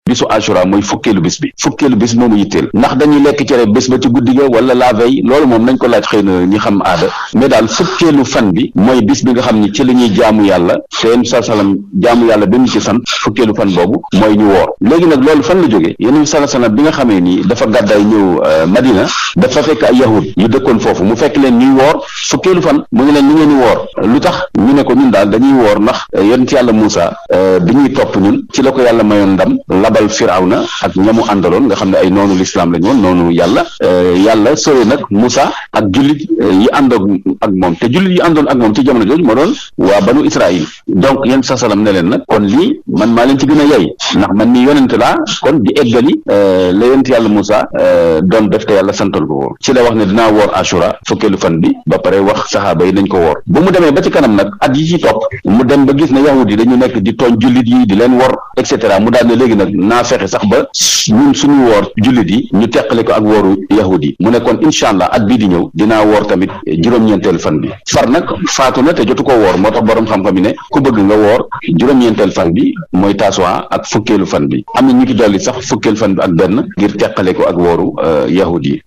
bisu Ashura mooy fukkeelu bis moomu yitteel ndax dañuy lekk cere bés ba ci guddi ga wala la veille loolu moom nañ ko laaj xëy na ñi xam aada mais daal fukkeelu fan bi mooy bis bi nga xam ni ci la ñuy jaamu yàlla seen salam jaamu yàlla bi mu ci sant fukkeelu fan boobu mooy ñu woor léegi nag loolu fan la jógee yonent bi salam bi nga xamee ni dafa gàddaay ñëw Madina dafa fekk ay yahud yu dëkkoon foofu mu fekk leen ñuy woor fukkeelu fan mu ngi leen ni ngeen di woor lu tax ñu ne ko ñun daal dañuy woor ndax yonent yàlla Muusa bi ñuy topp ñun ci la ko yàlla mayoon ndam labal Firawna ak ñamu àndaloon nga xam ne ay noonu lislaam lañu woon noonu yàlla sore nag Muusa ak jullit yi àndoon ak moom te jullit yi àndoon ak moom ci jamono jooju moo doon waa banu Israël donc yéen salam ne leen nag kon lii man maa leen ci gën a yey ndax man ni yonent laa kon di eggali la yonent yàlla Muusa doon def te yàlla santal ko ci la wax ne dinaa woor Ashura fukkeelu fan bi ba pare wax saxaaba yi nañ ko woor bu mu demee ba ci kanam nag at yi ci topp mu dem ba gis ne yahud yi dañu nekk di tooñ jullit yi di leen wor et cetera mu daal ne léegi nag naa fexe sax ba ñun suñu woor jullit yi ñu teqale ko ak wooru yahud yi mu ne kon incha allah at bii di ñëw dinaa woor tamit juróom-ñeenteelu fan bi far nag faatu na te jotu ko woor moo tax boroom xam-xam yi ne ku bëgg nga woor juróom-ñeenteelu fan bi mooy Tasuwaa ak fukkeelu fan bi am na ñu ki dolli sax fukkeelu fan bi ak benn ngir teqale ko ak wooru yahud yi